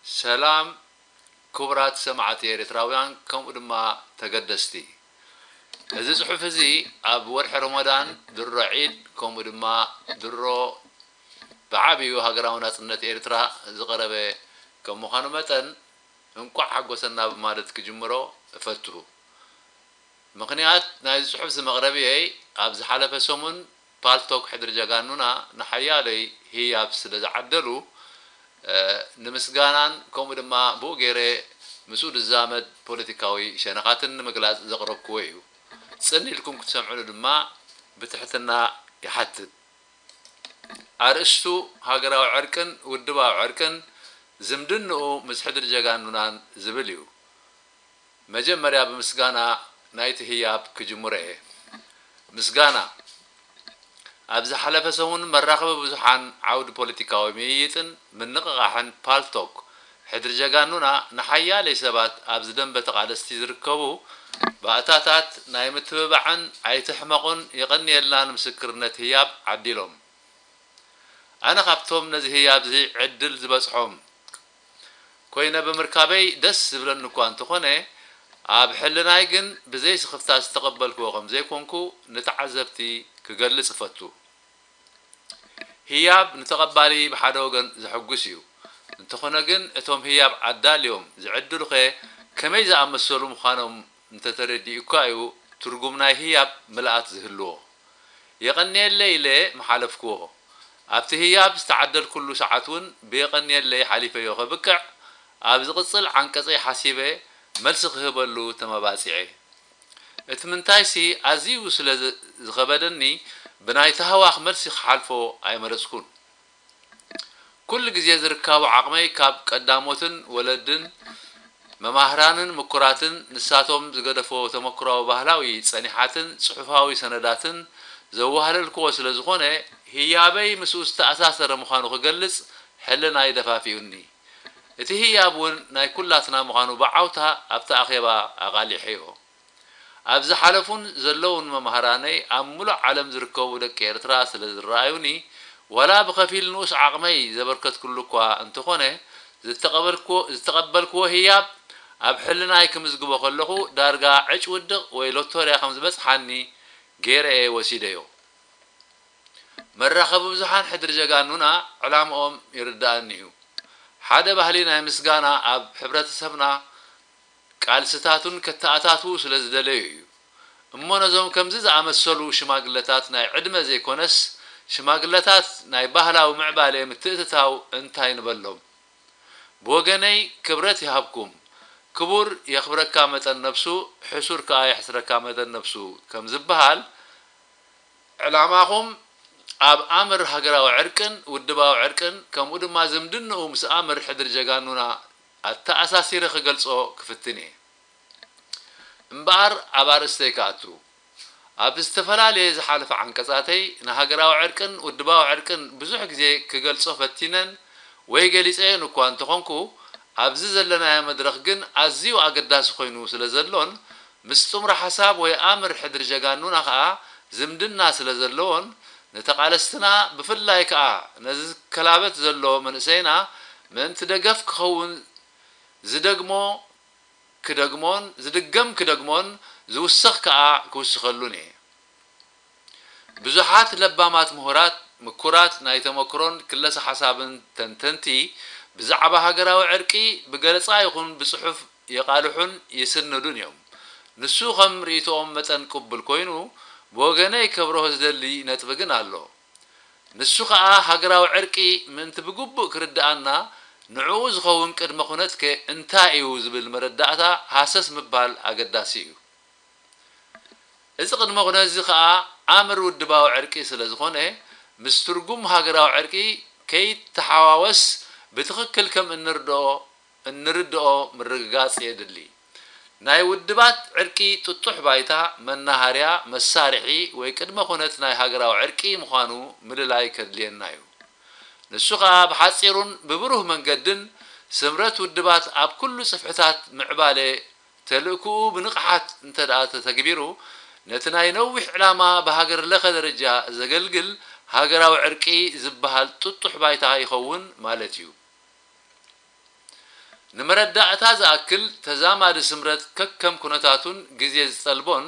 ሰላም ክቡራት ሰማዕቲ ኤርትራውያን ከምኡ ድማ ተገደስቲ። እዚ ጽሑፍ እዚ ኣብ ወርሒ ረመዳን ድሮ ዒድ ከምኡ ድማ ድሮ ብዓብዩ ሃገራዊ ናጽነት ኤርትራ ዝቐረበ ከም ምዃኑ መጠን እንቋዕ ሓጎሰና ብማለት ክጅምሮ እፈቱ። ምኽንያት ናይዚ ጽሑፍ እዚ መቕረብየይ ኣብ ዝሓለፈ ሰሙን ፓልቶክ ሕድሪ ጀጋኑና ንሓያለይ ህያብ ስለ ዝዓደሉ ንምስጋናን ከምኡ ድማ ብኡ ገይረ ምስኡ ዝዛመድ ፖለቲካዊ ሸነኻትን ንምግላጽ ዘቕረብክዎ እዩ። ጽን ኢልኩም ክትሰምዕሉ ድማ ብትሕትና ይሓትት። ኣርእስቱ ሃገራዊ ዕርቅን ውድባዊ ዕርቅን ዝምድንኡ ምስ ሕድሪ ጀጋኑናን ዝብል እዩ። መጀመርያ ብምስጋና ናይቲ ህያብ ክጅምሮ እየ። ምስጋና። ኣብ ዝሓለፈ ሰሙን መራኸቢ ብዙሓን ዓውዲ ፖለቲካዊ ምይይጥን ምንቕቓሕን ፓልቶክ ሕድሪ ጀጋኑና ንሓያለይ ሰባት ኣብዚ ደንበ ተቓለስቲ ዝርከቡ ባእታታት ናይ ምትብባዕን ኣይትሕመቑን የቐንየልናን ምስክርነት ህያብ ዓዲሎም። ኣነ ካብቶም ነዚ ህያብ እዚ ዕድል ዝበጽሖም ኮይነ ብምርካበይ ደስ ዝብለኒ እኳ እንተኾነ፣ ኣብ ሕልናይ ግን ብዘይ ስኽፍታ ዝተቐበልክዎ ከም ዘይኮንኩ ንተዓዘብቲ ክገልጽ እፈቱ። ህያብ ንተቐባሊ ብሓደ ወገን ዘሐጉስ እዩ። እንተኾነ ግን እቶም ህያብ ኣዳልዮም ዝዕድሉኸ ከመይ ዝኣመሰሉ ምዃኖም እንተተረዲኡካ እዩ ትርጉም ናይ ህያብ ምልኣት ዝህልዎ። የቐንየለይ ኢለ ምሓለፍክዎ። ኣብቲ ህያብ ዝተዓደልኩሉ ሰዓት እውን ብየቐንየለይ ሓሊፈዮ ከብቅዕ፣ ኣብ ዝቕጽል ዓንቀጸይ ሓሲበ መልሲ ክህበሉ ተመባጺዐ። እቲ ምንታይሲ ኣዝዩ ስለ ዝ-፣ ዝኸበደኒ፣ ብናይ ታህዋኽ መልሲ ክሓልፎ ኣይመረጽኩን። ኩሉ ግዜ ዝርካቡ ዓቕመይ ካብ ቀዳሞትን ወለድን መማህራንን ምኩራትን ንሳቶም ዝገደፎ ተመክሮኣዊ ባህላዊ ጸኒሓትን ጽሑፋዊ ሰነዳትን ዘዋህለልክዎ ስለ ዝኾነ፣ ህያበይ ምስኡ ዝተኣሳሰረ ምዃኑ ክገልጽ ሕልናይ ደፋፊኡኒ። እቲ ህያብ እውን ናይ ኩላትና ምዃኑ ብዓውታ ኣብቲ ኣኼባ ኣቓሊሐዮ። ኣብ ዝሓለፉን ዘለዉን መምሃራነይ ኣብ ምሉእ ዓለም ዝርከቡ ደቂ ኤርትራ ስለ ዝረኣዩኒ፣ ዋላ ብኸፊል ንኡስ ዓቕመይ ዘበርከትኩሉ እኳ እንተኾነ፣ ዝተቐበልክዎ፣ ዝተቐበልክዎ ህያብ ኣብ ሕልናይ ክምዝግቦ ከለኹ፣ ዳርጋ ዕጭ ውድቕ ወይ ሎቶርያ ከም ዝበጽሓኒ ገይረ እየ ወሲደዮ። መራኸቢ ብዙሓን ሕድሪ ጀጋኑና ዕላምኦም ይርድኣኒ እዩ። ሓደ ባህሊ ናይ ምስጋና ኣብ ሕብረተሰብና ቃልስታቱን ከተኣታትዉ ስለ ዝደለዩ እዩ። እሞ ነዞም ከምዚ ዝኣመሰሉ ሽማግለታት ናይ ዕድመ ዘይኮነስ ሽማግለታት ናይ ባህላዊ ምዕባለ ምትእትታው እንታይ ንበሎም? ብወገነይ ክብረት ይሃብኩም። ክቡር የኽብረካ መጠን ነብሱ፣ ሕሱር ከኣ የሕስረካ መጠን ነብሱ ከም ዝበሃል፣ ዕላማኹም ኣብ ኣምር ሃገራዊ ዕርቅን ውድባዊ ዕርቅን ከምኡ ድማ ዝምድንኡ ምስ ኣምር ሕድሪ ጀጋኑና ኣተኣሳሲረ ክገልጾ ክፍትን እየ። እምበኣር ኣብ ኣርእስተይ ክኣቱ። ኣብ ዝተፈላለየ ዝሓለፈ ዓንቀጻተይ ንሃገራዊ ዕርቅን ውድባዊ ዕርቅን ብዙሕ ግዜ ክገልጾ ፈቲነን ወይ ገሊጸዮን እኳ እንተኾንኩ፣ ኣብዚ ዘለናዮ መድረኽ ግን ኣዝዩ ኣገዳሲ ኮይኑ ስለ ዘሎን ምስ ጥምሮ ሓሳብ ወይ ኣምር ሕድሪ ጀጋኑና ኸኣ ዝምድና ስለ ዘለዎን፣ ንተቓለስትና ብፍላይ ከኣ ነዚ ዝከላበት ዘሎ መንእሰይና ምእንቲ ደገፍ ክኸውን ዝደግሞ ክደግሞን ዝድገም ክደግሞን ዝውሰኽ ከኣ ክውስኸሉን እየ። ብዙሓት ለባማት ምሁራት፣ ምኩራት ናይ ተመክሮን ክለሰ ሓሳብን ተንተንቲ ብዛዕባ ሃገራዊ ዕርቂ ብገለጻ ይኹን ብጽሑፍ የቓልሑን ይስንዱን እዮም። ንሱ ከም ርእይቶኦም መጠን ቅቡል ኮይኑ፣ ብወገነይ ከብርሆ ዝደሊ ነጥቢ ግን ኣሎ። ንሱ ኸኣ ሃገራዊ ዕርቂ ምእንቲ ብግቡእ ክርድኣና፣ ንዕኡ ዝኸውን ቅድመ ኩነትከ እንታይ እዩ ዝብል መረዳእታ ሃሰስ ምባል ኣገዳሲ እዩ። እዚ ቅድመ ኩነት እዚ ኸኣ ኣምር ውድባዊ ዕርቂ ስለ ዝኾነ፣ ምስ ትርጉም ሃገራዊ ዕርቂ ከይተሓዋወስ ብትኽክል ከም እንርድኦ፣ እንርድኦ ምርግጋጽ የድሊ። ናይ ውድባት ዕርቂ ጥጡሕ ባይታ፣ መናሃርያ፣ መሳርሒ ወይ ቅድመ ኩነት ናይ ሃገራዊ ዕርቂ ምዃኑ ምልላይ ከድልየና እዩ። ንሱ ኸኣ ብሓጺሩን ብብሩህ መንገድን ስምረት ውድባት ኣብ ኩሉ ጽፍሕታት ምዕባለ ተልእኮኡ ብንቕሓት እንተ ደኣ ተተግቢሩ፣ ነቲ ናይ ነዊሕ ዕላማ ብሃገር ለኸ ደረጃ ዘገልግል ሃገራዊ ዕርቂ ዝበሃል ጥጡሕ ባይታ ይኸውን ማለት እዩ። ንመረዳእታ ዝኣክል፣ ተዛማዲ ስምረት ከከም ኩነታቱን ግዜ ዝጠልቦን፣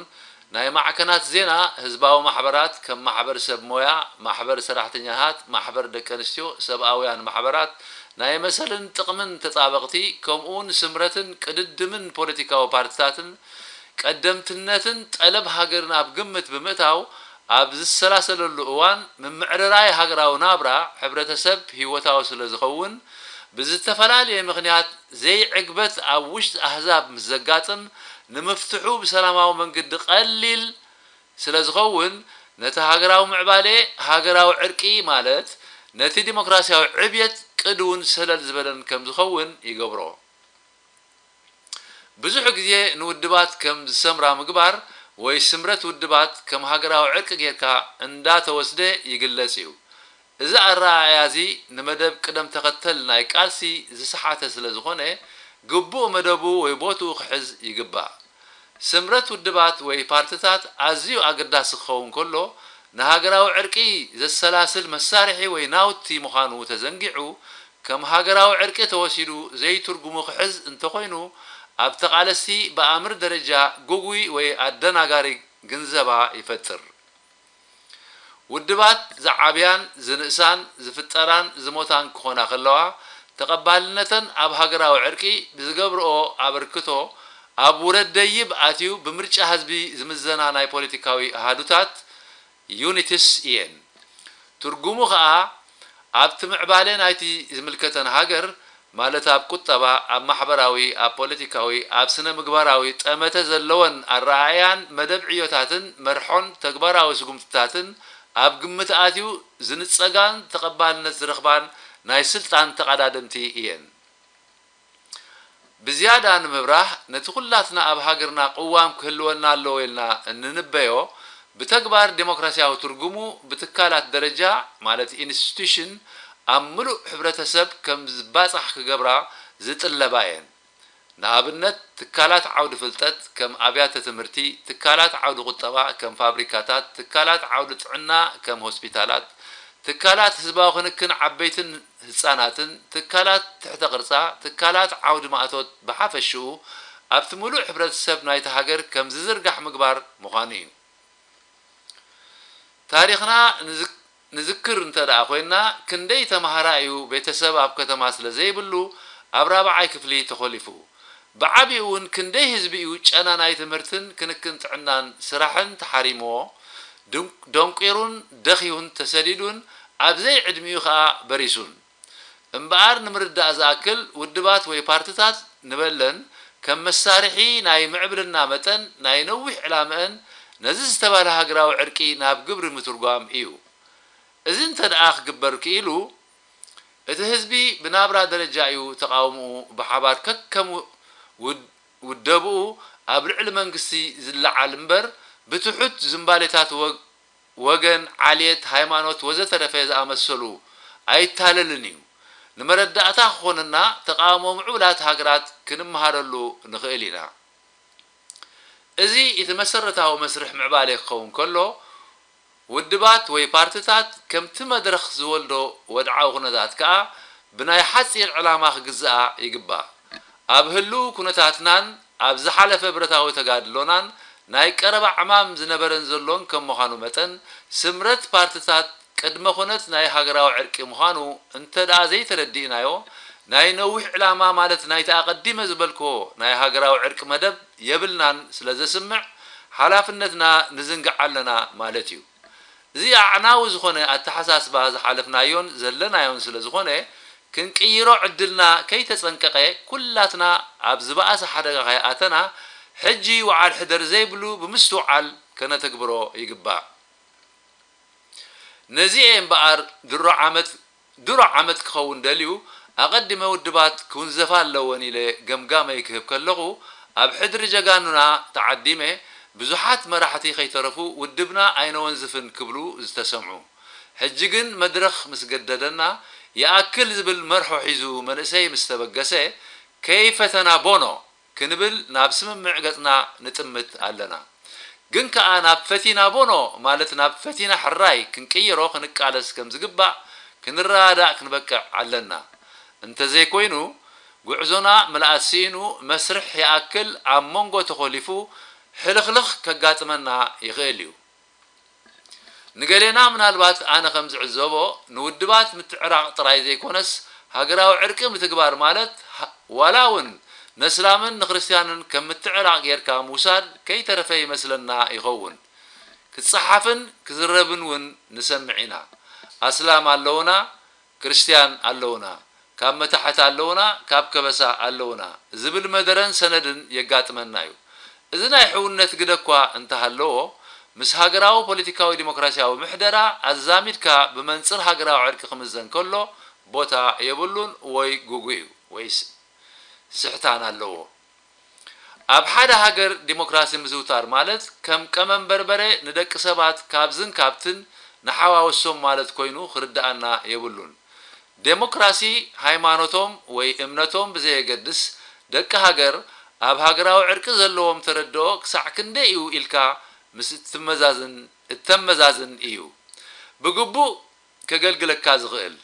ናይ ማዕከናት ዜና፣ ህዝባዊ ማሕበራት ከም ማሕበር ሰብ ሞያ፣ ማሕበር ሰራሕተኛታት፣ ማሕበር ደቂ ኣንስትዮ፣ ሰብኣውያን ማሕበራት፣ ናይ መሰልን ጥቕምን ተጣበቕቲ፣ ከምኡውን ስምረትን ቅድድምን ፖለቲካዊ ፓርቲታትን ቀደምትነትን ጠለብ ሃገርን ኣብ ግምት ብምእታው፣ ኣብ ዝሰላሰለሉ እዋን፣ ምምዕርራይ ሃገራዊ ናብራ ሕብረተሰብ ህይወታዊ ስለ ዝኸውን፣ ብዝተፈላለየ ምኽንያት ዘይዕግበት ኣብ ውሽጢ ኣህዛብ ምስ ዘጋጥም፣ ንምፍትሑ ብሰላማዊ መንገዲ ቀሊል ስለ ዝኸውን፣ ነቲ ሃገራዊ ምዕባሌ፣ ሃገራዊ ዕርቂ ማለት ነቲ ዲሞክራሲያዊ ዕብየት ቅድውን ሰለል ዝበለን ከም ዝኸውን ይገብሮ። ብዙሕ ግዜ ንውድባት ከም ዝሰምራ ምግባር ወይ ስምረት ውድባት ከም ሃገራዊ ዕርቂ ጌርካ እንዳተወስደ ይግለጽ እዩ። እዚ ኣረኣእያ እዚ ንመደብ ቅደም ተኸተል ናይ ቃልሲ ዝሰሓተ ስለ ዝኾነ፣ ግቡእ መደቡ ወይ ቦትኡ ክሕዝ ይግባእ። ስምረት ውድባት ወይ ፓርትታት ኣዝዩ ኣገዳሲ ክኸውን ከሎ፣ ንሃገራዊ ዕርቂ ዘሰላስል መሳርሒ ወይ ናውቲ ምዃኑ ተዘንጊዑ፣ ከም ሃገራዊ ዕርቂ ተወሲዱ ዘይትርጉሙ ክሕዝ እንተኾይኑ፣ ኣብ ተቓለስቲ ብኣምር ደረጃ ግጉይ ወይ ኣደናጋሪ ግንዘባ ይፈጥር። ውድባት ዝዓብያን ዝንእሳን ዝፍጠራን ዝሞታን ክኾና ከለዋ፣ ተቐባልነተን ኣብ ሃገራዊ ዕርቂ ብዝገብርኦ ኣበርክቶ፣ ኣብ ውረድ ደይብ ኣትዩ ብምርጫ ህዝቢ ዝምዘና ናይ ፖለቲካዊ ኣሃዱታት፣ ዩኒትስ፣ እየን። ትርጉሙ ኸኣ፣ ኣብቲ ምዕባለ ናይቲ ዝምልከተን ሃገር፣ ማለት ኣብ ቁጠባ፣ ኣብ ማሕበራዊ፣ ኣብ ፖለቲካዊ፣ ኣብ ስነ ምግባራዊ ጠመተ ዘለወን ኣረኣእያን መደብ ዕዮታትን መርሖን ተግባራዊ ስጉምትታትን ኣብ ግምት ኣትዩ ዝንጸጋን ተቐባልነት ዝረኽባን ናይ ስልጣን ተቐዳደምቲ እየን። ብዝያዳ ንምብራህ፣ ነቲ ኩላትና ኣብ ሃገርና ቅዋም ክህልወና ኣለዎ ኢልና እንንበዮ፣ ብተግባር ዴሞክራሲያዊ ትርጉሙ ብትካላት ደረጃ፣ ማለት ኢንስቲቱሽን፣ ኣብ ምሉእ ሕብረተሰብ ከም ዝባጻሕ ክገብራ ዝጥለባ እየን። ንኣብነት፣ ትካላት ዓውዲ ፍልጠት ከም ኣብያተ ትምህርቲ፣ ትካላት ዓውዲ ቁጠባ ከም ፋብሪካታት፣ ትካላት ዓውዲ ጥዕና ከም ሆስፒታላት፣ ትካላት ህዝባዊ ክንክን ዓበይትን ህጻናትን፣ ትካላት ትሕተ ቅርጻ፣ ትካላት ዓውዲ ማእቶት ብሓፈሽኡ ኣብቲ ምሉእ ሕብረተሰብ ናይታ ሃገር ከም ዝዝርጋሕ ምግባር ምዃኑ እዩ። ታሪኽና ንዝክ- ንዝክር እንተ ደኣ ኮይንና፣ ክንደይ ተማሃራይ እዩ ቤተሰብ ኣብ ከተማ ስለ ዘይብሉ ኣብ ራብዓይ ክፍሊ ተኾሊፉ። ብዓቢኡ እውን ክንደይ ህዝቢ እዩ ጨና ናይ ትምህርትን ክንክን ጥዕናን ስራሕን ተሓሪምዎ፣ ድን- ደንቂሩን ደኺዩን ተሰዲዱን ኣብ ዘይዕድሚኡ ኸኣ በሪሱን። እምበኣር ንምርዳእ ዝኣክል ውድባት ወይ ፓርትታት ንበለን ከም መሳርሒ ናይ ምዕብልና መጠን ናይ ነዊሕ ዕላመአን ነዚ ዝተባህለ ሃገራዊ ዕርቂ ናብ ግብሪ ምትርጓም እዩ። እዚ እንተ ደኣ ክግበር ክኢሉ፣ እቲ ህዝቢ ብናብራ ደረጃ እዩ ተቓውምኡ ብሓባር ከከም ውድ- ውደብኡ ኣብ ልዕሊ መንግስቲ ዝለዓል እምበር ብትሑት ዝንባሌታት ወግ- ወገን፣ ዓሌት፣ ሃይማኖት ወዘተረፈ ዝኣመሰሉ ኣይታለልን እዩ። ንመረዳእታ ክኾነና ተቓውሞ ምዕቡላት ሃገራት ክንመሃረሉ ንኽእል ኢና። እዚ እቲ መሰረታዊ መስርሕ ምዕባሌ ክኸውን ከሎ፣ ውድባት ወይ ፓርትታት ከምቲ መድረኽ ዝወልዶ ወድዓዊ ኩነታት ከኣ ብናይ ሓጺር ዕላማ ክግዝኣ ይግባእ። ኣብ ህሉው ኩነታትናን ኣብ ዝሓለፈ ብረታዊ ተጋድሎናን ናይ ቀረባ ዕማም ዝነበረን ዘሎን ከም ምዃኑ መጠን፣ ስምረት ፓርትታት ቅድመ ኩነት ናይ ሃገራዊ ዕርቂ ምዃኑ እንተ ደኣ ዘይተረዲእናዮ፣ ናይ ነዊሕ ዕላማ ማለት ናይቲ ኣቐዲመ ዝበልክዎ ናይ ሃገራዊ ዕርቂ መደብ የብልናን ስለ ዘስምዕ፣ ሓላፍነትና ንዝንግዕ ኣለና ማለት እዩ። እዚ ኣዕናዊ ዝኾነ ኣተሓሳስባ ዝሓለፍናዮን ዘለናዮን ስለ ዝኾነ፣ ክንቅይሮ ዕድልና ከይተጸንቀቐ፣ ኩላትና ኣብ ዝበኣሰ ሓደጋ ከይኣተና፣ ሕጂ ወዓል ሕደር ዘይብሉ ብምስትውዓል ከነተግብሮ ይግባእ። ነዚ እየ እምበኣር ድሮ ዓመት ድሮ ዓመት ክኸውን ደልዩ፣ ኣቐዲመ ውድባት ክውንዘፋ ኣለወን ኢለ ገምጋመይ ክህብ ከለኹ፣ ኣብ ሕድሪ ጀጋኑና ተዓዲመ፣ ብዙሓት መራሕቲ ከይተረፉ ውድብና ኣይነወንዝፍን ክብሉ ዝተሰምዑ። ሕጂ ግን መድረኽ ምስ ገደደና፣ ይኣክል ዝብል መርሖ ሒዙ መንእሰይ ምስ ተበገሰ፣ ከይፈተና ቦኖ! ክንብል ናብ ስምምዕ ገጽና ንጥምት ኣለና። ግን ከኣ ናብ ፈቲና ቦኖ፣ ማለት ናብ ፈቲና ሕራይ ክንቅይሮ ክንቃለስ ከም ዝግባእ ክንረዳዳእ ክንበቅዕ ኣለና። እንተዘይኮይኑ፣ ጉዕዞና ምልኣት ስኢኑ መስርሕ ይኣክል ኣብ መንጎ ተኾሊፉ ሕልኽልኽ ከጋጥመና ይኽእል እዩ። ንገሌና ምናልባት ኣነ ከም ዝዕዘቦ ንውድባት ምትዕራቕ ጥራይ ዘይኮነስ ሃገራዊ ዕርቂ ምትግባር ማለት ዋላ እውን ነስላምን ንክርስትያንን ከም ምትዕራቕ ጌርካ ምውሳድ ከይተረፈ ይመስለና ይኸውን። ክጸሓፍን ክዝረብን እውን ንሰምዕ ኢና። ኣስላም ኣለውና፣ ክርስትያን ኣለውና፣ ካብ መታሕት ኣለውና፣ ካብ ከበሳ ኣለውና ዝብል መደረን ሰነድን የጋጥመና እዩ። እዚ ናይ ሕውነት ግደ እኳ እንተሃለዎ፣ ምስ ሃገራዊ ፖለቲካዊ ዲሞክራሲያዊ ምሕደራ ኣዛሚድካ ብመንጽር ሃገራዊ ዕርቂ ክምዘን ከሎ ቦታ የብሉን ወይ ግጉይ እዩ ወይ ስሕታን ኣለዎ። ኣብ ሓደ ሃገር ዲሞክራሲ ምዝውታር ማለት ከም ቀመም በርበረ ንደቂ ሰባት ካብዝን ካብትን ንሓዋውሶም ማለት ኮይኑ ክርድኣና የብሉን። ዴሞክራሲ ሃይማኖቶም ወይ እምነቶም ብዘየገድስ ደቂ ሃገር ኣብ ሃገራዊ ዕርቂ ዘለዎም ተረድኦ ክሳዕ ክንደይ እዩ ኢልካ ምስ እትመዛዝን እተመዛዝን እዩ ብግቡእ ከገልግለካ ዝኽእል።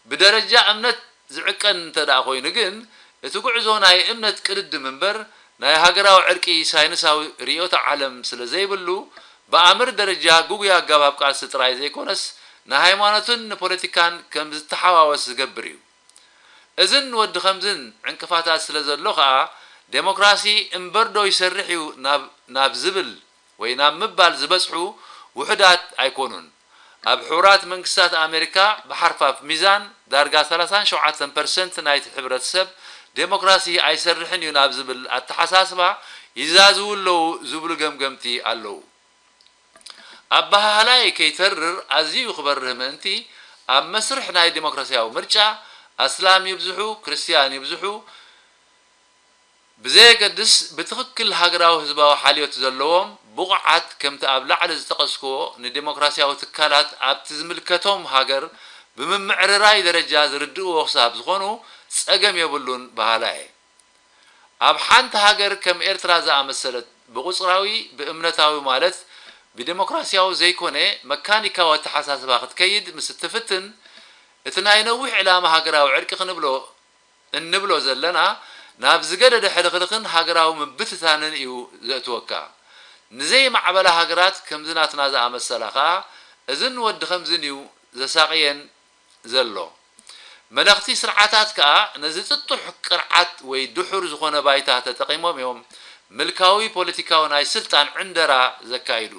ብደረጃ እምነት ዝዕቀን እንተ ደኣ ኮይኑ ግን፣ እቲ ጉዕዞ ናይ እምነት ቅድድም እምበር፣ ናይ ሃገራዊ ዕርቂ ሳይንሳዊ ርእዮተ ዓለም ስለ ዘይብሉ፣ ብኣምር ደረጃ ግጉይ ኣገባብ ቃልሲ ጥራይ ዘይኮነስ፣ ንሃይማኖትን ንፖለቲካን ከም ዝተሓዋወስ ዝገብር እዩ። እዝን ወዲ ኸምዝን ዕንቅፋታት ስለ ዘሎ ኸኣ፣ ዴሞክራሲ እምበርዶ ይሰርሕ እዩ ናብ ናብ ዝብል ወይ ናብ ምባል ዝበጽሑ ውሑዳት ኣይኮኑን። ኣብ ሕቡራት መንግስታት ኣሜሪካ ብሓርፋፍ ሚዛን ዳርጋ ሰላሳን ሸውዓተን ፐርሰንት ናይቲ ሕብረተሰብ ዴሞክራሲ ኣይሰርሕን እዩ ናብ ዝብል ኣተሓሳስባ ይዛዝዉ ኣለዉ ዝብሉ ገምገምቲ ኣለዉ። ኣበሃህላይ ከይተርር ኣዝዩ ክበርህ ምእንቲ ኣብ መስርሕ ናይ ዴሞክራሲያዊ ምርጫ ኣስላም ይብዝሑ ክርስትያን ይብዝሑ ብዘየገድስ፣ ብትኽክል ሃገራዊ ህዝባዊ ሓልዮት ዘለዎም ብቑዓት፣ ከምቲ ኣብ ላዕሊ ዝጠቐስክዎ፣ ንዴሞክራሲያዊ ትካላት ኣብቲ ዝምልከቶም ሃገር ብምምዕርራይ ደረጃ ዝርድእዎ ክሳብ ዝኾኑ ጸገም የብሉን በሃላይ እየ። ኣብ ሓንቲ ሃገር ከም ኤርትራ ዝኣመሰለት ብቑጽራዊ፣ ብእምነታዊ ማለት ብዴሞክራሲያዊ ዘይኮነ መካኒካዊ ኣተሓሳስባ ክትከይድ ምስ እትፍትን፣ እቲ ናይ ነዊሕ ዕላማ ሃገራዊ ዕርቂ ክንብሎ እንብሎ ዘለና ናብ ዝገደደ ሕልኽልኽን ሃገራዊ ምብትታንን እዩ ዘእትወካ። ንዘይማዕበላ ሃገራት ከምዚ ናትና ዝኣመሰላ ኸኣ እዝን ወዲ ኸምዝን እዩ ዘሳቕየን ዘሎ። መለኽቲ ስርዓታት ከኣ ነዚ ጥጡሕ ቅርዓት ወይ ድሑር ዝኾነ ባይታ ተጠቒሞም እዮም ምልካዊ ፖለቲካዊ ናይ ስልጣን ዕንደራ ዘካይዱ።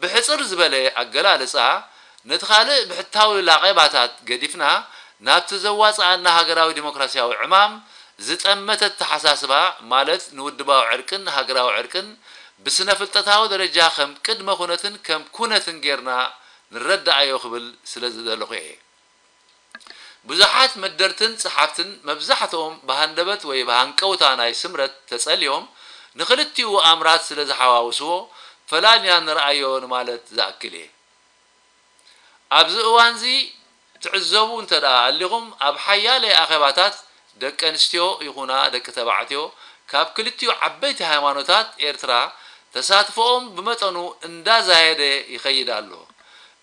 ብሕጽር ዝበለ ኣገላልጻ፣ ነቲ ካልእ ብሕታዊ ላቐባታት ገዲፍና፣ ናብቲ ዘዋጽኣና ሃገራዊ ዲሞክራሲያዊ ዕማም ዝጠመተ ኣተሓሳስባ፣ ማለት ንውድባዊ ዕርቅን ሃገራዊ ዕርቅን ብስነ-ፍልጠታዊ ደረጃ ከም ቅድመ ኩነትን ከም ኩነትን ጌርና ንረድኣዮ ክብል ስለ ዝደለኹ እየ። ብዙሓት መደርትን ጸሓፍትን፣ መብዛሕትኦም ብሃንደበት ወይ ብሃንቀውታ ናይ ስምረት ተጸልዮም፣ ንኽልቲኡ ኣምራት ስለ ዝሓዋውስዎ፣ ፈላልያ ንርኣዮ ንማለት ዝኣክል እየ። ኣብዚ እዋንዚ ትዕዘቡ እንተ ደኣ ኣሊኹም፣ ኣብ ሓያለ ኣኼባታት ደቂ ኣንስትዮ ይኹና ደቂ ተባዕትዮ ካብ ክልቲኡ ዓበይቲ ሃይማኖታት ኤርትራ ተሳትፎኦም ብመጠኑ እንዳዛየደ ይኸይድ ኣሎ።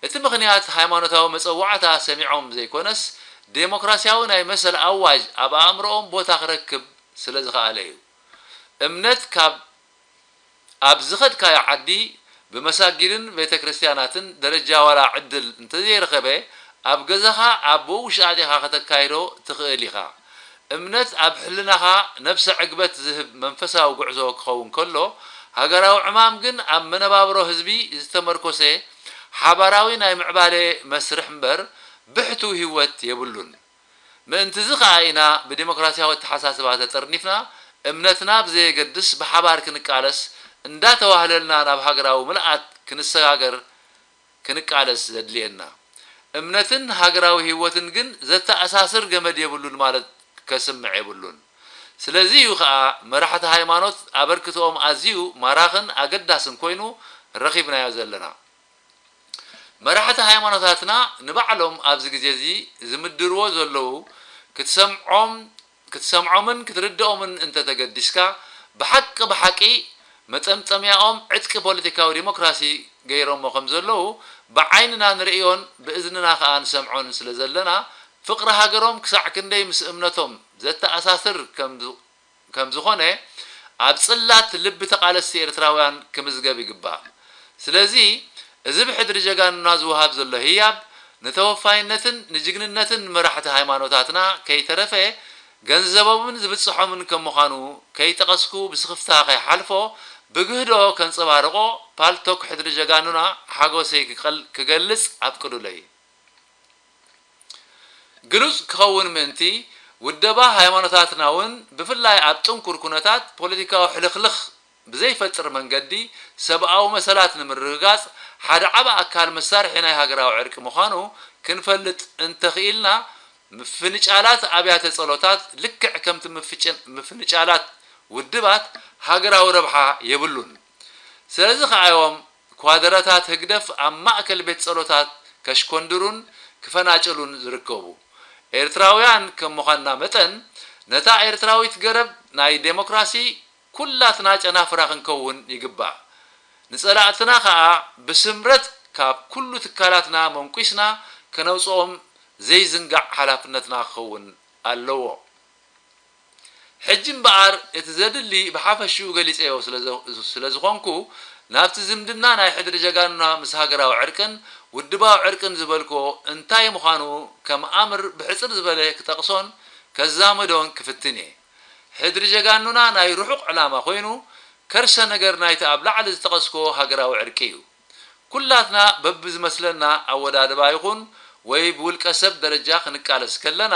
እቲ ምኽንያት ሃይማኖታዊ መጸዋዕታ ሰሚዖም ዘይኮነስ፣ ዴሞክራሲያዊ ናይ መሰል ኣዋጅ ኣብ ኣእምሮኦም ቦታ ክረክብ ስለ ዝኸኣለ እዩ። እምነት ካብ ኣብ ዝኸድካዮ ዓዲ ብመሳጊድን ቤተ ክርስቲያናትን ደረጃ ዋላ ዕድል እንተዘይረኸበ፣ ኣብ ገዛኻ ኣብ ብኡ ውሽጢ ኣጢኻ ከተካይዶ ትኽእል ኢኻ። እምነት ኣብ ሕልናኻ ነብሰ ዕግበት ዝህብ መንፈሳዊ ጉዕዞ ክኸውን ከሎ፣ ሃገራዊ ዕማም ግን ኣብ መነባብሮ ህዝቢ ዝተመርኮሰ ሓባራዊ ናይ ምዕባለ መስርሕ እምበር ብሕቱው ህይወት የብሉን። ምእንትዚ ከኣ ኢና ብዲሞክራሲያዊ ኣተሓሳስባ ተጠርኒፍና እምነትና ብዘየገድስ ብሓባር ክንቃለስ፣ እንዳተዋህለልና ናብ ሃገራዊ ምልኣት ክንሰጋገር ክንቃለስ ዘድልየና። እምነትን ሃገራዊ ህይወትን ግን ዘተኣሳስር ገመድ የብሉን ማለት ከስምዕ የብሉን። ስለዚ እዩ ከኣ መራሕቲ ሃይማኖት ኣበርክትኦም ኣዝዩ ማራኽን ኣገዳስን ኮይኑ ረኺብናዮ ዘለና። መራሕቲ ሃይማኖታትና ንባዕሎም ኣብዚ ግዜ እዚ ዝምድርዎ ዘለዉ ክትሰምዖም ክትሰምዖምን ክትርድኦምን እንተተገዲስካ ብሓቂ ብሓቂ መጠምጠምያኦም ዕጥቂ ፖለቲካዊ ዲሞክራሲ ገይሮሞ ከም ዘለዉ ብዓይንና ንርእዮን ብእዝንና ከኣ ንሰምዖን ስለ ዘለና ፍቕሪ ሃገሮም ክሳዕ ክንደይ ምስ እምነቶም ዘተኣሳስር ከም ዝኾነ ኣብ ጽላት ልቢ ተቓለስቲ ኤርትራውያን ክምዝገብ ይግባእ። ስለዚ እዚ ብሕድሪ ጀጋኑና ዝወሃብ ዘሎ ህያብ ንተወፋይነትን ንጅግንነትን መራሕቲ ሃይማኖታትና ከይተረፈ ገንዘቦምን ዝብጽሖምን ከም ምዃኑ ከይጠቐስኩ ብስኽፍታ ከይሓልፎ ብግህዶ ከንጸባርቖ ፓልቶክ ሕድሪ ጀጋኑና ሓጎሰይ ክገልጽ ኣፍቅዱለይ። ግሉጽ ክኸውን ምእንቲ፣ ውደባ ሃይማኖታትና እውን ብፍላይ ኣብ ጥንኩር ኩነታት ፖለቲካዊ ሕልኽልኽ ብዘይፈጥር መንገዲ ሰብኣዊ መሰላት ንምርግጋጽ ሓደ ዓቢ ኣካል መሳርሒ ናይ ሃገራዊ ዕርቂ ምዃኑ ክንፈልጥ እንተኽኢልና፣ ምፍንጫላት ኣብያተ ጸሎታት ልክዕ ከምቲ ምፍንጫላት ውድባት ሃገራዊ ረብሓ የብሉን። ስለዚ ከኣ እዮም ኳድረታት ህግደፍ ኣብ ማእከል ቤት ጸሎታት ከሽኮንድሩን ክፈናጭሉን ዝርከቡ። ኤርትራውያን ከም ምዃንና መጠን፣ ነታ ኤርትራዊት ገረብ ናይ ደሞክራሲ ኩላትና ጨናፍራ ክንከውን ይግባእ። ንጸላእትና ከኣ ብስምረት ካብ ኩሉ ትካላትና መንኲስና ከነውጽኦም ዘይዝንጋዕ ሓላፍነትና ክኸውን ኣለዎ። ሕጂ እምበኣር እቲ ዘድሊ ብሓፈሽኡ ገሊጸዮ ስለ ዝኾንኩ፣ ናብቲ ዝምድና ናይ ሕድሪ ጀጋኑና ምስ ሃገራዊ ዕርቅን ውድባዊ ዕርቅን ዝበልክዎ እንታይ ምዃኑ ከም ኣምር ብሕጽር ዝበለ ክጠቕሶን ከዛምዶን ክፍትን እየ። ሕድሪ ጀጋኑና ናይ ርሑቕ ዕላማ ኮይኑ፣ ከርሰ ነገር ናይቲ ኣብ ላዕሊ ዝጠቐስክዎ ሃገራዊ ዕርቂ እዩ። ኩላትና በብዝመስለና ኣወዳድባ ይኹን ወይ ብውልቀ ሰብ ደረጃ ክንቃለስ ከለና፣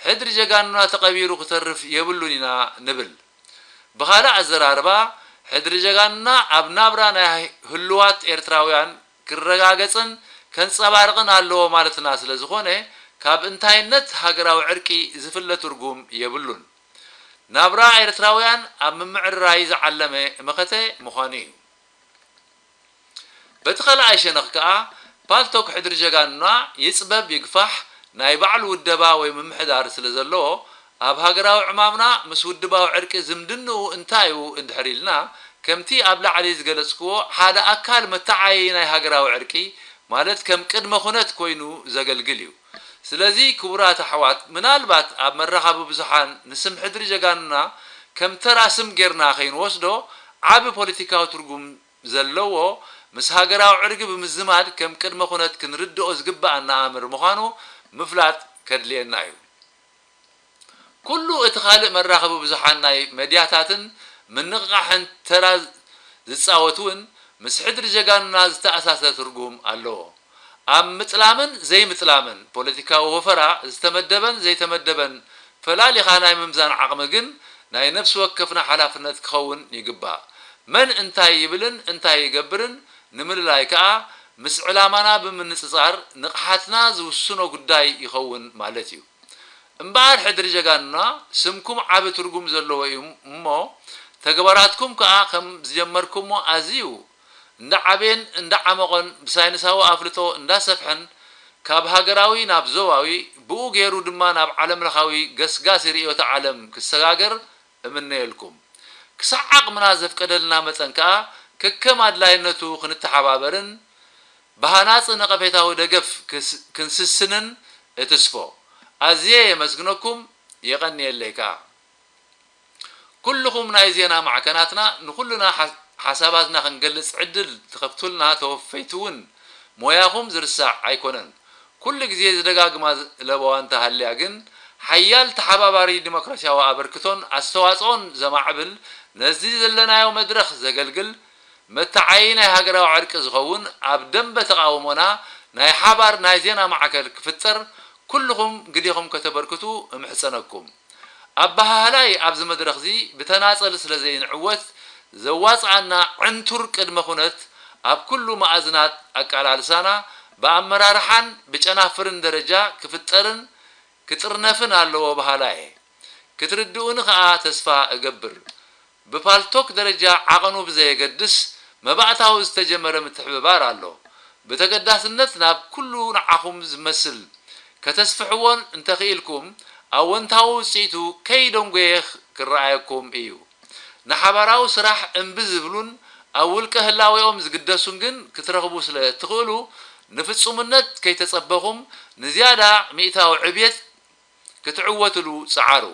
ሕድሪ ጀጋኑና ተቐቢሩ ክተርፍ የብሉን ኢና ንብል። ብኻልእ ኣዘራርባ፣ ሕድሪ ጀጋኑና ኣብ ናብራ ናይ ህሉዋት ኤርትራውያን ክረጋገጽን ከንጸባርቕን ኣለዎ ማለትና ስለ ዝኾነ፣ ካብ እንታይነት ሃገራዊ ዕርቂ ዝፍለ ትርጉም የብሉን። ናብራ ኤርትራውያን ኣብ ምምዕርራይ ዝዓለመ መኸተ ምዃኑ እዩ። በቲ ካልኣይ ሸነኽ ከኣ፣ ፓልቶክ ሕድሪ ጀጋኑና ይጽበብ ይግፋሕ ናይ ባዕሉ ውደባ ወይ ምምሕዳር ስለ ዘለዎ፣ ኣብ ሃገራዊ ዕማምና ምስ ውድባዊ ዕርቂ ዝምድንኡ እንታይ እዩ እንድሕር ኢልና፣ ከምቲ ኣብ ላዕሊ ዝገለጽክዎ ሓደ ኣካል መተዓይይ ናይ ሃገራዊ ዕርቂ፣ ማለት ከም ቅድመ ኩነት ኮይኑ ዘገልግል እዩ። ስለዚ ክቡራት ኣሕዋት፣ ምናልባት ኣብ መራኸቢ ብዙሓን ንስም ሕድሪ ጀጋኑና ከም ተራ ስም ጌርና ከይንወስዶ ዓቢ ፖለቲካዊ ትርጉም ዘለዎ፣ ምስ ሃገራዊ ዕርጊ ብምዝማድ ከም ቅድመ ኩነት ክንርድኦ ዝግበኣና ኣምር ምዃኑ ምፍላጥ ከድልየና እዩ። ኩሉ እቲ ካልእ መራኸቢ ብዙሓን ናይ መድያታትን ምንቕቓሕን ተራ ዝጻወት እውን ምስ ሕድሪ ጀጋኑና ዝተኣሳሰር ትርጉም ኣለዎ። ኣብ ምጥላምን ዘይምጥላምን ፖለቲካዊ ወፈራ ዝተመደበን ዘይተመደበን ፈላሊኻ ናይ ምምዛን ዓቕሚ ግን ናይ ነፍሲ ወከፍና ሓላፍነት ክኸውን ይግባእ። መን እንታይ ይብልን እንታይ ይገብርን ንምልላይ ከኣ ምስ ዕላማና ብምንጽጻር ንቕሓትና ዝውስኖ ጉዳይ ይኸውን ማለት እዩ። እምበኣር ሕድሪ ጀጋኑና ስምኩም ዓቢ ትርጉም ዘለዎ እዩ እሞ ተግባራትኩም ከኣ ከም ዝጀመርኩሞ ኣዝዩ እንዳዓበየን እንዳዓሞቐን ብሳይንሳዊ ኣፍልጦ እንዳሰፍሐን ካብ ሃገራዊ ናብ ዞባዊ ብኡ ገይሩ ድማ ናብ ዓለምለኻዊ ገስጋሲ ርእዮተ ዓለም ክሰጋገር እምነየልኩም። ክሳዕ ዓቕምና ዘፍቀደልና መጠን ከኣ ከከም ኣድላይነቱ ክንተሓባበርን ብሃናጺ ነቐፌታዊ ደገፍ ክንስስንን እትስፎ። ኣዝየ የመስግነኩም፣ የቐንየለይ ከኣ። ኩልኹም ናይ ዜና ማዕከናትና ንኹልና ሓሳባትና ክንገልጽ ዕድል ትኸፍቱልና ተወፈይቲ እውን ሞያኹም ዝርሳዕ ኣይኮነን። ኩሉ ግዜ ዝደጋግማ ለበዋ እንተሃልያ ግን ሓያል ተሓባባሪ ዲሞክራሲያዊ ኣበርክቶን ኣስተዋጽኦን ዘማዕብል ነዚ ዘለናዮ መድረኽ ዘገልግል መተዓይይ ናይ ሃገራዊ ዕርቂ ዝኸውን ኣብ ደንበ ተቓውሞና ናይ ሓባር ናይ ዜና ማዕከል ክፍጠር ኩልኹም ግዴኹም ከተበርክቱ እምሕጸነኩም። ኣበሃህላይ ኣብዚ መድረኽዚ ብተናጸል ስለ ዘይንዕወት ዘዋጽኣና ዕንቱር ቅድመ ኩነት ኣብ ኩሉ መኣዝናት ኣቃላልሳና ብኣመራርሓን ብጨናፍርን ደረጃ ክፍጠርን ክጥርነፍን ኣለዎ በሃላይ እየ። ክትርድኡኒ ከኣ ተስፋ እገብር። ብፓልቶክ ደረጃ ዓቐኑ ብዘየገድስ መባእታዊ ዝተጀመረ ምትሕብባር ኣሎ። ብተገዳስነት ናብ ኩሉ ንዓኹም ዝመስል ከተስፍሕዎን እንተኽኢልኩም ኣወንታዊ ውጽኢቱ ከይደንጎየ ክረኣየኩም እዩ። ንሓባራዊ ስራሕ እምቢ ዝብሉን ኣብ ውልቀ ህላዌኦም ዝግደሱን ግን ክትረኽቡ ስለ እትኽእሉ ንፍጹምነት ከይተጸበኹም ንዝያዳ ሚእታዊ ዕብየት ክትዕወትሉ ጸዓሩ።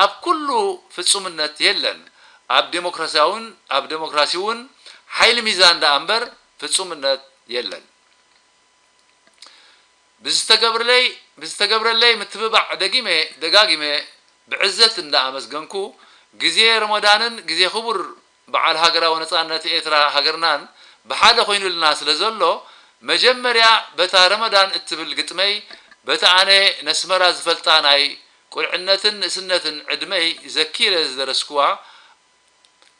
ኣብ ኩሉ ፍጹምነት የለን። ኣብ ዴሞክራሲያውን ኣብ ዴሞክራሲ እውን ሓይሊ ሚዛን ደኣ እምበር ፍጹምነት የለን። ብዝተገብርለይ ብዝተገብረለይ ምትብባዕ ደጊመ ደጋጊመ ብዕዘት እንዳኣመስገንኩ፣ ግዜ ረመዳንን ግዜ ክቡር በዓል ሃገራዊ ነጻነት ኤርትራ ሃገርናን ብሓደ ኮይኑልና ስለ ዘሎ፣ መጀመርያ በታ ረመዳን እትብል ግጥመይ፣ በቲ ኣነ ነስመራ ዝፈልጣ ናይ ቁልዕነትን ንእስነትን ዕድመይ ዘኪረ ዝደረስኩዋ፣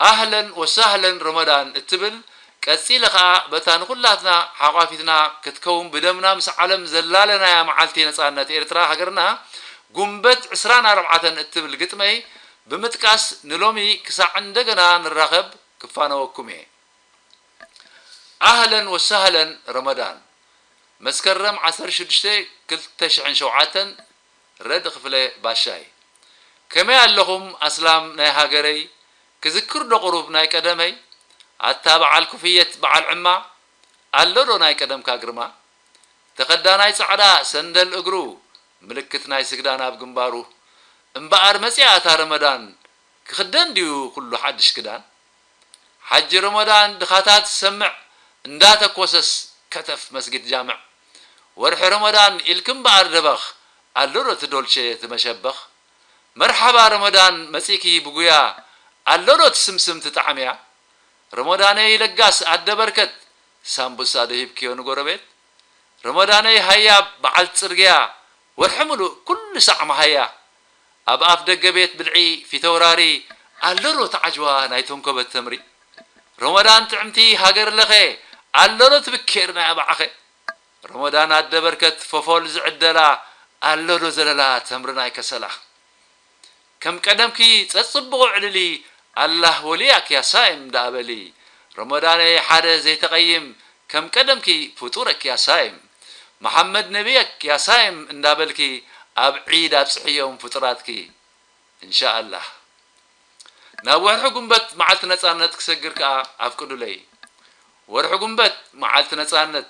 ኣህለን ወሳህለን ረመዳን እትብል፣ ቀጺለ ከኣ በታ ንኹላትና ሓቋፊትና ክትከውን ብደምና ምስ ዓለም ዘላለናያ መዓልቲ ነጻነት ኤርትራ ሃገርና ጉንበት ዕስራን ኣርባዕተን እትብል ግጥመይ ብምጥቃስ ንሎሚ ክሳዕ እንደገና ንራኸብ ክፋነወኩም እየ። ኣህለን ወሳህለን ረመዳን። መስከረም ዓሰርተ ሽዱሽተ ክልተ ሽሕን ሸውዓተን ረድ ክፍለ ባሻይ። ከመይ ኣለኹም ኣስላም ናይ ሃገረይ? ክዝክር ዶ ቁሩብ ናይ ቀደመይ? ኣታ በዓል ኩፍየት በዓል ዕማ፣ ኣሎ ዶ ናይ ቀደምካ ግርማ? ተኸዳናይ ጻዕዳ ሰንደል እግሩ፣ ምልክት ናይ ስግዳን ኣብ ግንባሩ። እምበኣር መጺኣ እታ ረመዳን፣ ክኽደን ድዩ ኩሉ ሓድሽ ክዳን? ሓጂ ረመዳን ድኻታት ዝሰምዕ እንዳተኮሰስ ከተፍ መስጊድ ጃምዕ። ወርሒ ረመዳን ኢልኪ እምበኣር ደበኽ፣ ኣሎ ዶ እቲ ዶልቼ እቲ መሸበኽ? መርሓባ ረመዳን መጺእኪ ብጉያ፣ ኣሎ ዶ እቲ ስምስም እቲ ጣዕምያ? ረመዳነይ ለጋስ ኣደ በርከት፣ ሳምቡሳ ዶ ሂብክዮ ንጎረቤት? ረመዳነይ ሃያ በዓልቲ ጽርግያ፣ ወርሒ ምሉእ ኩሉ ሳዕ መሃያ። ኣብ ኣፍ ደገ ቤት ብልዒ ፊተውራሪ፣ ኣሎ ዶ እቲ ዓጅዋ ናይ ተንኮበት ተምሪ? ረመዳን ጥዕምቲ ሃገር ለኸ፣ ኣሎ ዶ እቲ ብኬር ናይ ኣባዓኸ? ረመዳን ኣደ በርከት ፈፎል ዝዕደላ፣ ኣሎ ዶ ዘለላ ተምሪ ናይ ከሰላ? ከም ቀደምኪ ጸጽብቑ ዕልሊ፣ ኣላህ ወልያክ ያ ሳይም ደኣ በሊ። ረመዳነይ ሓደ ዘይተቐይም፣ ከም ቀደምኪ ፍጡረክ ያ ሳይም። መሓመድ ነብየክ ያ ሳይም እንዳበልኪ፣ ኣብ ዒድ ኣብጽሕዮም ፍጡራትኪ። እንሻኣላህ። ናብ ወርሒ ጉንበት መዓልቲ ነጻነት ክሰግር ከኣ ኣፍቅዱለይ። ወርሒ ጉንበት መዓልቲ ነጻነት፣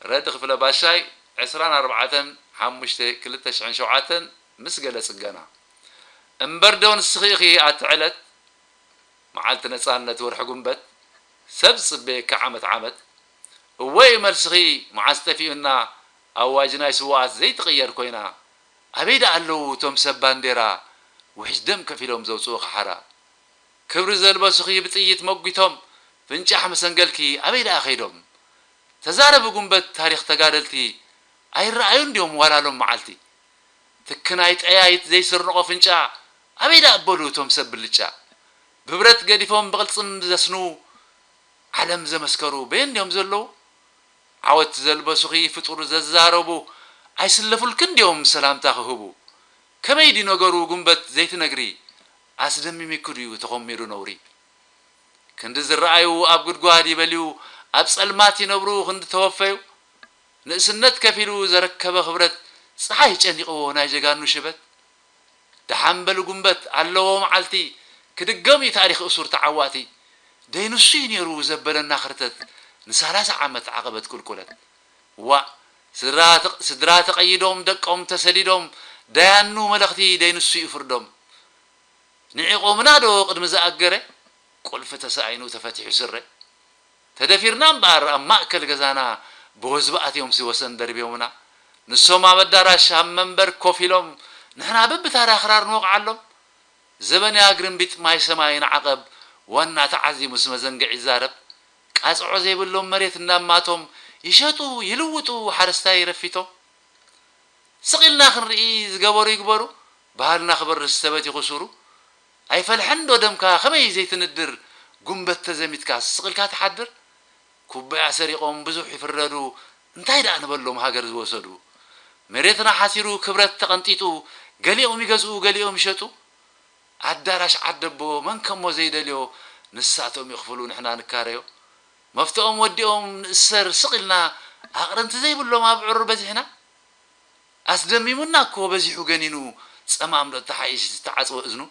ረድ ክፍለ ባሻይ፣ ዕስራን ኣርባዕተን ሓሙሽተ ክልተ ሽሕን ሸውዓተን፣ ምስ ገለ ጽገና። እምበር ዶ ንስኺ ኢኺ ኣቲ ዕለት፣ መዓልቲ ነጻነት ወርሒ ጉንበት፣ ሰብ ዝጽበየኪ ዓመት ዓመት? እወ እዩ መልስኺ፣ መዓስ ጠፊኡና ኣዋጅ ናይ ስዉኣት ዘይትቕየር ኮይና? ኣበይ ደኣ ኣለዉ እቶም ሰብ ባንዴራ፣ ውሕጅ ደም ከፊሎም ዘውጽኡ ኸሓራ? ክብሪ ዘልበሱኺ ብጥይት መጒቶም፣ ፍንጫሕ መሰንገልኪ ኣበይ ደኣ ከይዶም? ተዛረቢ ጉንበት ታሪኽ ተጋደልቲ፣ ኣይረኣዩን ድዮም ዋላ ሎም መዓልቲ? ትኪ ናይ ጠያይት ዘይስርንቖ ፍንጫ፣ ኣበይ ደኣ ኣበሉ እቶም ሰብ ብልጫ? ብብረት ገዲፎም ብቕልጽም ዘስንዉ፣ ዓለም ዘመስከሩ በየን ድዮም ዘለዉ? ዓወት ዘልበሱኺ ፍጡር ዘዛረቡ፣ ኣይስለፉልክን ድዮም ሰላምታ ክህቡ? ከመይ ድዩ ነገሩ ጉንበት ዘይትነግሪ? ኣስደሚሚኪ ድዩ ተኾሚሩ ነውሪ? ክንዲ ዝረኣዩ ኣብ ጉድጓድ ይበልዩ፣ ኣብ ጸልማት ይነብሩ ክንዲ ተወፈዩ። ንእስነት ከፊሉ ዘረከበ ክብረት፣ ጸሓይ ጨኒቕዎ ናይ ጀጋኑ ሽበት። ደሓን በሉ ጉንበት ኣለዎ መዓልቲ፣ ክድገም እዩ ታሪኽ እሱር ተዓዋቲ። ደይ ንሱ እዩ ነይሩ ዘበለና ክርተት፣ ንሳላሳ ዓመት ዓቐበት ቁልቁለት። ዋእ፣ ስድራ ተቕ-፣ ስድራ ተቐይዶም፣ ደቆም ተሰዲዶም፣ ደያኑ መለኽቲ ደይ ንሱ እዩ ፍርዶም። ንዒቖምና ዶ ቅድሚ ዝኣገረ፣ ቁልፊ ተሳኢኑ ተፈቲሑ ስረ። ተደፊርና እምበኣር ኣብ ማእከል ገዛና ብወዝቢ ኣትዮም ሲ ወሰን ደርብዮምና። ንሶም ኣብ ኣዳራሽ ኣብ መንበር ኮፍ ኢሎም፣ ንሕና በብታራ ክራር ንወቕዓሎም። ዘበንያ ግርምቢጥ ማይ ሰማይ ንዓቐብ፣ ዋና ተዓዚሙስ መዘንግዕ ይዛረብ። ቃጽዖ ዘይብሎም መሬት እናማቶም፣ ይሸጡ ይልውጡ ሓረስታይ ረፊቶም። ስቕ ኢልና ክንርኢ ዝገበሩ ይግበሩ፣ ባህልና ክበርስ ተበቲኹ ሱሩ። ኣይፈልሐን ዶ ደምካ ከመይ ዘይትንድር፣ ጉንበት ተዘሚትካስ ስቕ ኢልካ ትሓድር? ኩባያ ሰሪቖም ብዙሕ ይፍረዱ፣ እንታይ ደኣ ንበሎም ሃገር ዝወሰዱ? መሬትና ሓሲሩ ክብረት ተቐንጢጡ፣ ገሊኦም ይገዝኡ ገሊኦም ይሸጡ። ኣዳራሽ ዓደቦ መን ከሞ ዘይደልዮ፣ ንሳቶም ይኽፍሉ ንሕና ንካረዮ። መፍትኦም ወዲኦም ንእሰር ስቕ ኢልና፣ ኣቕርንቲ ዘይብሎም ኣብዑር በዚሕና። ኣስደሚሙና እኮ በዚሑ ገኒኑ፣ ጸማም ዶ ተሓይሽ ዝተዓጽወ እዝኑ?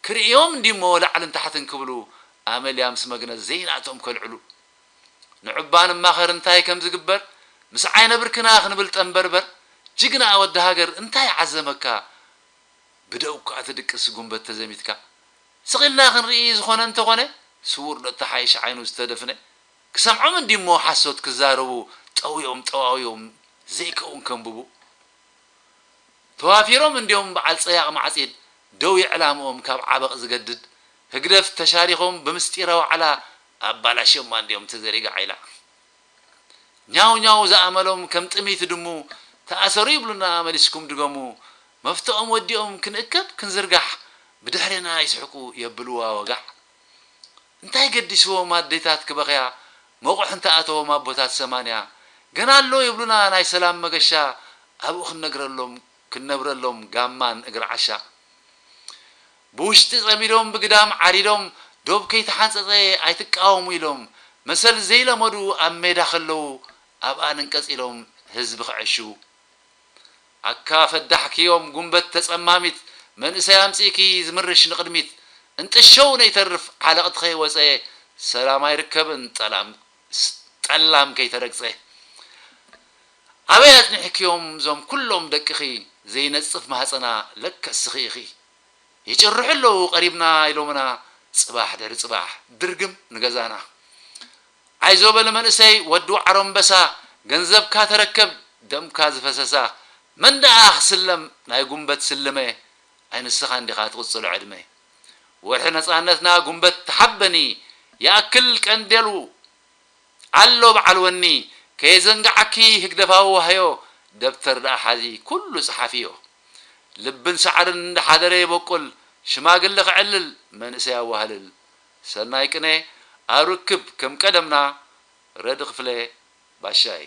ክርእዮም እንዲሞ ላዕልን ታሕትን ክብሉ፣ ኣመልያ ምስ መግነዝ ዘይናቶም ከልዕሉ። ንዕባ ንማኸር እንታይ ከም ዝግበር፣ ምስ ዓይነ ብርክና ክንብል ጠንበርበር፣ ጅግና ወዲ ሃገር እንታይ ዓዘመካ? ብደው እኳ ትድቅስ ጉንበት ተዘሚትካ። ስቕ ኢልና ክንርኢ ዝኾነ እንተኾነ፣ ስውር ዶ ተሓይሽ ዓይኑ ዝተደፍነ? ክሰምዖም እንዲሞ ሓሶት ክዛረቡ፣ ጠውዮም ጠዋውዮም ዘይከውን ከንብቡ። ተዋፊሮም እንዲዮም በዓል ጸያቕ ማዕጺድ፣ ደው ይዕላምኦም ካብ ዓበቕ ዝገድድ። ህግደፍ ተሻሪኾም ብምስጢረ ዋዕላ፣ ኣባላሽዮማ እንዲዮም ተዘሪጋ ዓይላ። ኛው ኛው ዝኣመሎም ከም ጥሚት ድሙ፣ ተኣሰሩ ይብሉና መሊስኩም ድገሙ። መፍትኦም ወዲኦም ክንእከብ ክንዝርጋሕ፣ ብድሕሬና ይስሕቁ የብልዋ ወጋሕ። እንታይ ገዲስዎም ኣዴታት ክበኽያ፣ መቑሕ እንተኣተዎም ኣቦታት ሰማንያ። ገና ኣሎ ይብሉና ናይ ሰላም መገሻ፣ ኣብኡ ክንነግረሎም ክንነብረሎም ጋማን እግሪ ዓሻ። ብውሽጢ ጸሚዶም ብግዳም ዓሪዶም፣ ዶብ ከይተሓንጸጸ ኣይትቃወሙ ኢሎም፣ መሰል ዘይለመዱ ኣብ ሜዳ ከለዉ፣ ኣብኣ ንንቀጽ ኢሎም ህዝቢ ክዕሽዉ። ኣካ ፈዳሕክዮም ጉንበት ተጸማሚት፣ መንእሰይ ኣምጺእኪ ዝምርሽ ንቕድሚት፣ እንጥሸው ነይተርፍ ዓለቕቲ ከይወጸ፣ ሰላም ኣይርከብን ጠላም ጠላም ከይተረግጸ። ኣበይ ኣጽኒሕክዮም ዞም ኩሎም ደቅኺ፣ ዘይነጽፍ ማህጸና ለከ እስኺ ኢኺ። ይጭርሑ ኣለዉ ቀሪብና ኢሎምና፣ ጽባሕ ድሕሪ ጽባሕ ድርግም ንገዛና። ኣይዞ በል መንእሰይ ወዲ ዋዕሮ ኣንበሳ፣ ገንዘብካ ተረከብ ደምካ ዝፈሰሳ። መን ደኣ ክስለም ናይ ጉንበት ስልመ፣ ኣይ ንስኻ እንዲኻ ትቕጽሎ ዕድመ። ወርሒ ነጻነትና ጉንበት ተሓበኒ፣ ይኣክል ቀንዴሉ ኣሎ በዓል ወኒ፣ ከየዘንግዓኪ ህግደፋዊ ዋህዮ፣ ደብተር ደኣ ሓዚ ኩሉ ጸሓፍዮ። ልብን ሳዕርን እንዳሓደረ የበቁል፣ ሽማግለ ክዕልል መንእሰይ ኣዋህልል። ሰናይ ቅነ ኣብ ርክብ ከም ቀደምና፣ ረዲ ክፍለ ባሻይ።